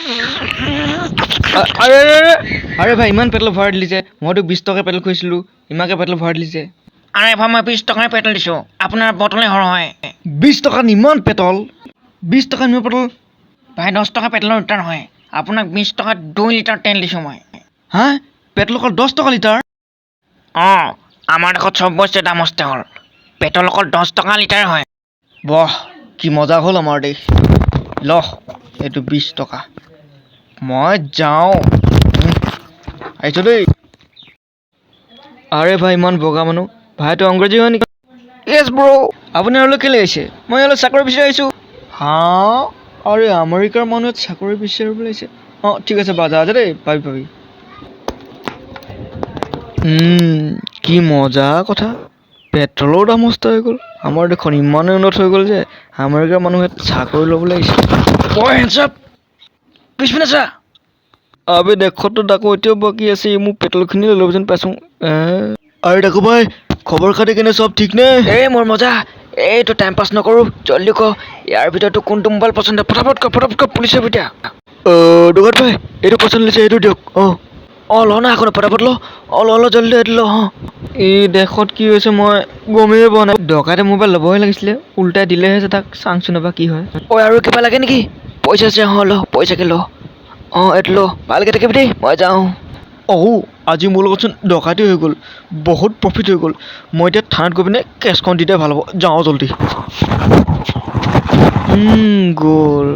আৰে আৰে আৰে আৰে ভাই, ইমান পেট্ৰল ভৰাই দিলি যে? মইতো 20 টকা পেট্ৰল খুজিছিলোঁ, ইমানকৈ পেট্ৰল ভৰাই দিলি যে? আৰে ভাই, মই 20 টকাৰে পেট্ৰল দিছোঁ, আপোনাৰ বটলে সৰহ হয়। 20 টকাত ইমান পেট্ৰল? 20 টকাত ইমান পেট্ৰল? ভাই, 10 টকা পেট্ৰলৰ লিটাৰ হয়, আপোনাক 20 টকাত 2 লিটাৰ তেল দিছোঁ মই। হা, পেট্ৰল অকল 10 টকা লিটাৰ? অঁ, আমাৰ দেশত চব বস্তুৱে দাম সস্তা হ'ল, পেট্ৰল অকল 10 টকা লিটাৰ হয়। বাহ, কি মজা হ'ল আমাৰ দেশ! ল, এইটো 20 টকা, মই যাওঁ। আহিছোঁ দেই। আৰে ভাই, ইমান বগা মানুহ, ভাইটো ইংৰাজী হয় নেকি? য়েছ ব্ৰ'। আপুনি আৰু কেলৈ আহিছে? মই অলপ চাকৰি বিচাৰি আহিছোঁ। হা, আৰে আমেৰিকাৰ মানুহে চাকৰি বিচাৰিবলৈ আহিছে। অঁ, ঠিক আছে বা, যা যা দেই, পাবি পাবি। কি মজা কথা! পেট্ৰলৰ দাম সস্তা হৈ গ'ল। আমাৰ দেশখন ইমানেই উন্নত হৈ গ'ল যে আমেৰিকাৰ মানুহে চাকৰি ল'বলৈ আহিছে। ঐ হেণ্ডচাপ, পিছপিনে চা। আবে, দেশততো ডাকু এতিয়াও বাকী আছে, ই মোৰ পেট্ৰলখিনি লৈ ল'ব যেন পাইছোঁ। আৰে ডাকু ভাই, খবৰ খাতি কেনে, চব ঠিক নে? এই মোৰ মজা। এইটো টাইম পাছ নকৰোঁ, জল্দি ক, ইয়াৰ ভিতৰতো কোনটো মোবাইল পচন্দ হয়? ফটাফট ক, ফটাফট ক, পুলিচে এতিয়া। দোকান ভাই, এইটো পচন্দ লাগিছে, এইটো দিয়ক। অঁ। অঁ, ল না আকৌ, ফটাফট ল। অঁ, ল ল, জল্দি এইটো ল। অঁ। এই দেশত কি হৈছে মই গমেই পোৱা নাই। ডকাইতে মোবাইল ল'বহে লাগিছিলে, উল্টাই দিলেহে যে তাক চাংচোন বা কি হয়। ঐ, আৰু কিবা লাগে নেকি? পইচা আছে? অঁ, ল, পইচাকে ল। অঁ, এইটো ল, ভালকৈ থাকিবি দেই, মই যাওঁ। অ' আজি মোৰ লগতচোন ডকাইতি হৈ গ'ল, বহুত প্ৰফিট হৈ গ'ল। মই এতিয়া থানাত গৈ পিনে কেছখন দি দিয়াই ভাল হ'ব। যাওঁ জল্দি। গ'ল।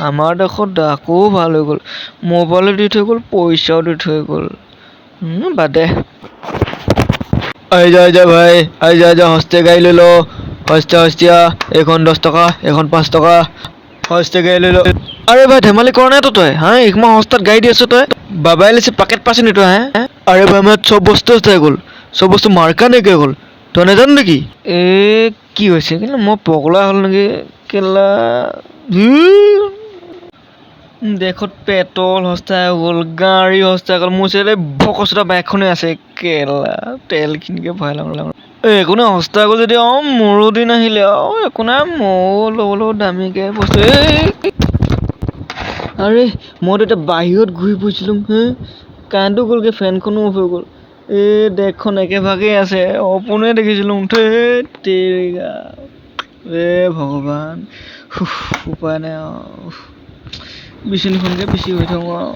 আমাৰ দেশত ডাকো ভাল হৈ গ'ল, মোবাইলো দি থৈ গ'ল, পইচাও দি থৈ গ'ল। বাদ দে। আহি যা, আহি যা ভাই, আহি যা, আহি যা, সস্তীয়া গাড়ী লৈ ল। সস্তীয়া, সস্তীয়া। এইখন 10 টকা, এইখন 5 টকা, সস্তীয়া গাড়ী লৈ ল। আৰে ভাই, ধেমালি কৰা নাইতো তই? হা, ইমান সস্তাত গাড়ী দি আছ তই? বাবাই লৈছে পাকেট পাইছে নি তই? হে, আৰে ভাই, আমাৰ ইয়াত চব বস্তু সস্তা হৈ গ'ল, চব বস্তু মাৰ্কা নাইকিয়া হৈ গ'ল, তই নাজান নেকি? এ কি হৈছে? কিন্তু মই পগলা হ'ল নেকি কেলা? দেশত পেট্ৰল সস্তা হৈ গ'ল, গাড়ী সস্তা হৈ গ'ল, মোৰ ওচৰতে ভকচোদা বাইকখনেই আছে কেলা, তেলখিনিকে ভৰাই লওঁ। এই একো নাই, সস্তা হৈ গ'ল যদি। অঁ, মোৰো দিন আহিলে। অঁ, একো নাই, ময়ো ল'ব লাগিব দামীকে বস্তু। এই আৰে, মইতো এতিয়া বাহিৰত ঘূৰি ফুৰিছিলোঁ হে, কাৰেণ্টটো গ'লগৈ, ফেনখনো অফ হৈ গ'ল। এই দেশখন একেভাগেই আছে, সপোনে দেখিছিলোঁ। ধেৎ তেৰিকা, এ ভগৱান, উপায় নাই আৰু, বিচনীখনকে বিচি হৈ থাকোঁ আৰু।